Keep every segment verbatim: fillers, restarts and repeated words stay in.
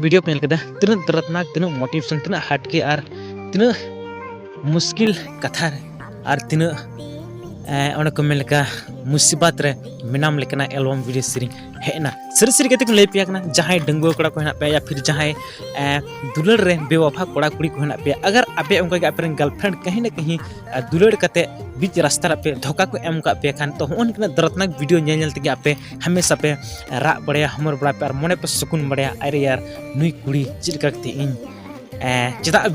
Video ᱯᱮ ᱧᱮᱞ ᱠᱮᱫᱟ, ᱛᱤᱱᱟᱹᱜ ᱫᱚᱨᱫᱽᱱᱟᱠ, ᱛᱤᱱᱟᱹᱜ ᱢᱳᱴᱤᱵᱷᱮᱥᱚᱱ, ᱛᱤᱱᱟᱹᱜ ᱦᱟᱴᱠᱮ ᱟᱨ ᱛᱤᱱᱟᱹᱜ ᱢᱩᱥᱠᱤᱞ ᱠᱟᱛᱷᱟ ᱨᱮ ᱟᱨ ᱛᱤᱱᱟᱹᱜ ᱮᱸ, ᱚᱱᱮ ᱠᱚ ᱢᱮᱱ ᱞᱮᱠᱟ ᱢᱩᱥᱤᱵᱟᱛ ᱨᱮ ᱢᱮᱱᱟᱢ ᱞᱮᱠᱟᱱᱟᱜ ᱮᱞᱵᱟᱢ ᱵᱷᱤᱰᱤᱭᱳ ᱥᱮᱨᱮᱧ ᱦᱮᱡ ᱮᱱᱟ᱾ ᱥᱟᱹᱨᱤ ᱥᱟᱹᱨᱤ ᱠᱟᱛᱷᱟ ᱠᱚ ᱞᱟᱹᱭ ᱯᱮᱭᱟ ᱠᱟᱱᱟ, ᱡᱟᱦᱟᱸᱭ ᱰᱟᱺᱜᱩᱣᱟᱹ ᱠᱚᱲᱟ ᱠᱚ ᱦᱮᱱᱟᱜ ᱯᱮᱭᱟ ᱭᱟ ᱯᱷᱤᱨ ᱡᱟᱦᱟᱸᱭ ᱮᱸ, ᱫᱩᱞᱟᱹᱲ ᱨᱮ ᱵᱮᱣᱟᱯᱷᱟ ᱠᱚᱲᱟ ᱠᱩᱲᱤ ᱠᱚ ᱦᱮᱱᱟᱜ ᱯᱮᱭᱟ, ᱟᱜᱟᱨ ᱟᱯᱮ ᱚᱱᱠᱟ ᱜᱮ ᱟᱯᱮ ᱨᱮᱱ ᱜᱟᱨᱞᱯᱷᱨᱮᱱᱰ ᱠᱟᱹᱦᱤ ᱱᱟ ᱠᱟᱹᱦᱤ ᱟᱨ ᱫᱩᱞᱟᱹᱲ ᱠᱟᱛᱮ ᱵᱤᱪ ᱨᱟᱥᱛᱟ ᱨᱮ ᱟᱯᱮ ᱫᱷᱳᱠᱟ ᱠᱚ ᱮᱢ ᱠᱟᱜ ᱯᱮᱭᱟ ᱠᱷᱟᱱ, ᱛᱚ ᱦᱚᱸᱜᱼᱚ ᱱᱤᱝᱠᱟᱱᱟᱜ ᱫᱚᱨᱫᱽᱱᱟᱠ ᱵᱷᱤᱰᱤᱭᱳ ᱧᱮᱞ ᱧᱮᱞ ᱛᱮᱜᱮ ᱟᱯᱮ ᱦᱟᱢᱮᱥᱟ ᱯᱮ ᱨᱟᱜ ᱵᱟᱲᱟᱭᱟ, ᱦᱚᱢᱚᱨ ᱵᱟᱲᱟᱭᱟ ᱯᱮ ᱟᱨ ᱢᱚᱱᱮ ᱯᱮ ᱥᱩᱠᱩᱱ ᱵᱟᱲᱟᱭᱟ, ᱟᱨᱮ ᱭᱟᱨ, ᱱᱩᱭ ᱠᱩᱲᱤ ᱪᱮᱫ ᱞᱮᱠᱟ ᱠᱟᱛᱮ ᱤᱧ ᱮᱸ, ᱪᱮᱫᱟᱜ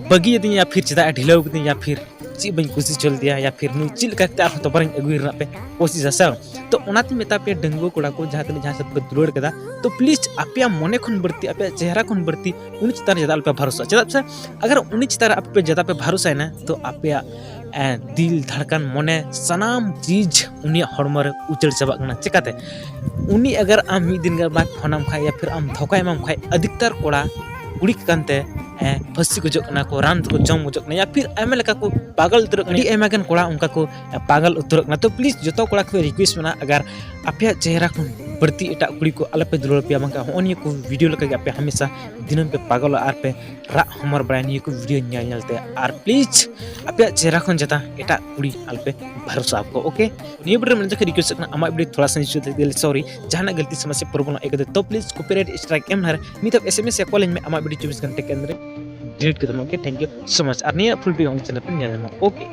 ᱵᱟᱹᱜᱤᱭᱟᱫᱤᱧᱟ ᱭᱟ ᱯᱷᱤᱨ ᱪᱮᱫᱟᱜ ᱮ ᱰᱷᱤᱞᱟᱹᱣ ᱠᱟᱫᱤᱧᱟ ᱭᱟ ᱯᱷᱤᱨ ᱪᱮᱫ ᱵᱟᱹᱧ ᱠᱩᱥᱤ ᱦᱚᱪᱚ ᱞᱮᱫᱮᱭᱟ ᱭᱟ ᱯᱷᱤᱨ ᱱᱩᱭ ᱪᱮᱫ ᱞᱮᱠᱟ ᱠᱟᱛᱮ ᱟᱨᱦᱚᱸ ᱫᱚᱵᱟᱨᱤᱧ ᱟᱹᱜᱩᱭ ᱨᱮᱱᱟᱜ ᱯᱮ ᱠᱳᱥᱤᱥᱟ ᱥᱮ ᱵᱟᱝ? ᱛᱚ ᱚᱱᱟᱛᱮᱧ ᱢᱮᱛᱟ ᱯᱮᱭᱟ ᱰᱟᱺᱜᱩᱣᱟᱹ ᱠᱚᱲᱟ ᱠᱚ ᱡᱟᱦᱟᱸ ᱛᱤᱱᱟᱹᱜ ᱡᱟᱦᱟᱸ ᱥᱟᱛᱮ ᱯᱮ ᱫᱩᱞᱟᱹᱲ ᱠᱟᱫᱟ, ᱛᱚ ᱯᱞᱤᱡᱽ ᱟᱯᱮᱭᱟᱜ ᱢᱚᱱᱮ ᱠᱷᱚᱱ ᱵᱟᱹᱲᱛᱤ, ᱟᱯᱮᱭᱟᱜ ᱪᱮᱦᱨᱟ ᱠᱷᱚᱱ ᱵᱟᱹᱲᱛᱤ ᱩᱱᱤ ᱪᱮᱛᱟᱱ ᱨᱮ ᱡᱟᱫᱟ ᱟᱞᱚᱯᱮ ᱵᱷᱟᱨᱚᱥᱟ᱾ ᱪᱮᱫᱟᱜ ᱥᱮ ᱟᱜᱟᱨ ᱩᱱᱤ ᱪᱮᱛᱟᱱ ᱨᱮ ᱟᱯᱮ ᱯᱮ ᱡᱟᱫᱟ ᱯᱮ ᱵᱷᱟᱨᱚᱥᱟᱭᱮᱱᱟ, ᱛᱚ ᱟᱯᱮᱭᱟᱜ ᱮᱸ, ᱫᱤᱞ ᱫᱷᱟᱲᱠᱟᱱ ᱢᱚᱱᱮ ᱥᱟᱱᱟᱢ ᱪᱤᱡᱽ ᱩᱱᱤᱭᱟᱜ ᱦᱚᱲᱢᱚ ᱨᱮ ᱩᱪᱟᱹᱲ ᱪᱟᱵᱟᱜ ᱠᱟᱱᱟ᱾ ᱪᱮᱠᱟᱛᱮ? ᱩᱱᱤ ᱟᱜᱟᱨ ᱟᱢ ᱢᱤᱫ ᱫᱤᱱ ᱜᱟᱱ ᱵᱟᱭ ᱯᱷᱳᱱᱟᱢ ᱠᱷᱟᱡ ᱭᱟ ᱯᱷᱤᱨ ᱟᱢ ᱫᱷᱳᱠᱟᱭ ᱮᱢᱟᱢ ᱠᱷᱟᱡ, ᱟᱫᱷᱤᱠᱛᱟᱨ ᱠᱚᱲᱟ ᱠᱩᱲᱤ ᱠᱟᱱᱛᱮ ᱮᱸ, ᱯᱷᱟᱹᱥᱤ ᱜᱚᱡᱚᱜ ᱠᱟᱱᱟ ᱠᱚ, ᱨᱟᱱ ᱛᱮᱠᱚ ᱡᱚᱢ ᱜᱚᱡᱚᱜ ᱠᱟᱱᱟ ᱭᱟ ᱯᱷᱤᱨ ᱟᱭᱢᱟ ᱞᱮᱠᱟ ᱠᱚ ᱯᱟᱜᱚᱞ ᱩᱛᱟᱹᱨᱚᱜ ᱠᱟᱱᱟ᱾ ᱟᱹᱰᱤ ᱟᱭᱢᱟ ᱜᱟᱱ ᱠᱚᱲᱟ ᱚᱱᱠᱟ ᱠᱚ ᱮᱸ, ᱯᱟᱜᱚᱞ ᱩᱛᱟᱹᱨᱚᱜ ᱠᱟᱱᱟ᱾ ᱛᱚ ᱯᱞᱤᱡᱽ ᱡᱚᱛᱚ ᱠᱚᱲᱟ ᱠᱚ ᱨᱤᱠᱩᱭᱮᱥᱴ ᱢᱮᱱᱟᱜᱼᱟ, ᱟᱜᱟᱨ ᱟᱯᱮᱭᱟᱜ ᱪᱮᱦᱨᱟ ᱠᱷᱚᱱ ᱵᱟᱹᱲᱛᱤ ᱮᱴᱟᱜ ᱠᱩᱲᱤ ᱠᱚ ᱟᱞᱚᱯᱮ ᱫᱩᱞᱟᱹᱲ ᱯᱮᱭᱟ, ᱵᱟᱝᱠᱷᱟᱱ ᱦᱚᱸᱜᱼᱚ ᱱᱤᱭᱟᱹ ᱠᱚ ᱵᱷᱤᱰᱤᱭᱳ ᱞᱮᱠᱟ ᱜᱮ ᱟᱯᱮ ᱦᱟᱢᱮᱥᱟ ᱫᱤᱱᱟᱹᱢ ᱯᱮ ᱯᱟᱜᱚᱞᱚᱜᱼᱟ ᱟᱨ ᱯᱮ ᱨᱟᱜ ᱦᱚᱢᱚᱨ ᱵᱟᱲᱟᱭᱟ ᱱᱤᱭᱟᱹ ᱠᱚ ᱵᱷᱤᱰᱤᱭᱳ ᱧᱮᱞ ᱧᱮᱞ ᱛᱮ᱾ ᱟᱨ ᱯᱞᱤᱡᱽ ᱟᱯᱮᱭᱟᱜ ᱪᱮᱦᱨᱟ ᱠᱷᱚᱱ ᱡᱟᱫᱟ ᱮᱴᱟᱜ ᱠᱩᱲᱤ ᱟᱞᱚᱯᱮ ᱵᱷᱟᱨᱚᱥᱟ ᱟᱠᱚ, ᱳᱠᱮ? ᱱᱤᱭᱟᱹ ᱵᱷᱤᱰᱤᱭᱳ ᱨᱮ ᱢᱮᱱ ᱡᱚᱠᱷᱚᱱ ᱨᱤᱠᱩᱭᱮᱥᱴ ᱠᱟᱱᱟ, ᱟᱢᱟᱜ ᱵᱷᱤᱰᱤᱭᱳ ᱛᱷᱚᱲᱟ ᱥᱟ ᱥᱚᱨᱤ, ᱡᱟᱦᱟᱱᱟᱜ ᱜᱟᱹᱞᱛᱤ ᱥᱚᱢᱚᱥᱥᱟ ᱯᱨᱚᱵᱞᱮᱢ ᱦᱮᱡ ᱠᱟᱛᱮ, ᱛᱚ ᱯᱞᱤᱡᱽ ᱠᱚᱯᱤᱨᱟᱭᱤᱴ ᱥᱴᱨᱟᱭᱤᱠ ᱮᱢ ᱞᱟᱦᱟᱨᱮ ᱢᱤᱫ ᱫᱷᱟᱣ ᱮᱥ ᱮᱢ ᱮᱥ ᱥᱮ ᱠᱚᱞ ᱟᱹᱧ ᱢᱮ, ᱟᱢᱟᱜ ᱵᱷᱤᱰᱤᱭᱳ ᱪᱚᱵᱵᱤᱥ ᱜᱷᱚᱱᱴᱟ ᱠᱮᱱᱫᱨᱮ ᱰᱤᱞᱤᱴ ᱠᱟᱛᱟᱢ, okay? Thank you so much᱾ ᱟᱨ ᱱᱤᱭᱟᱹ ᱯᱷᱩᱞ ᱵᱷᱤᱰᱤᱭᱳ ᱟᱢ ᱪᱮᱱᱮᱞ ᱯᱮ ᱧᱮᱞ ᱧᱟᱢᱟ, ᱳᱠᱮ?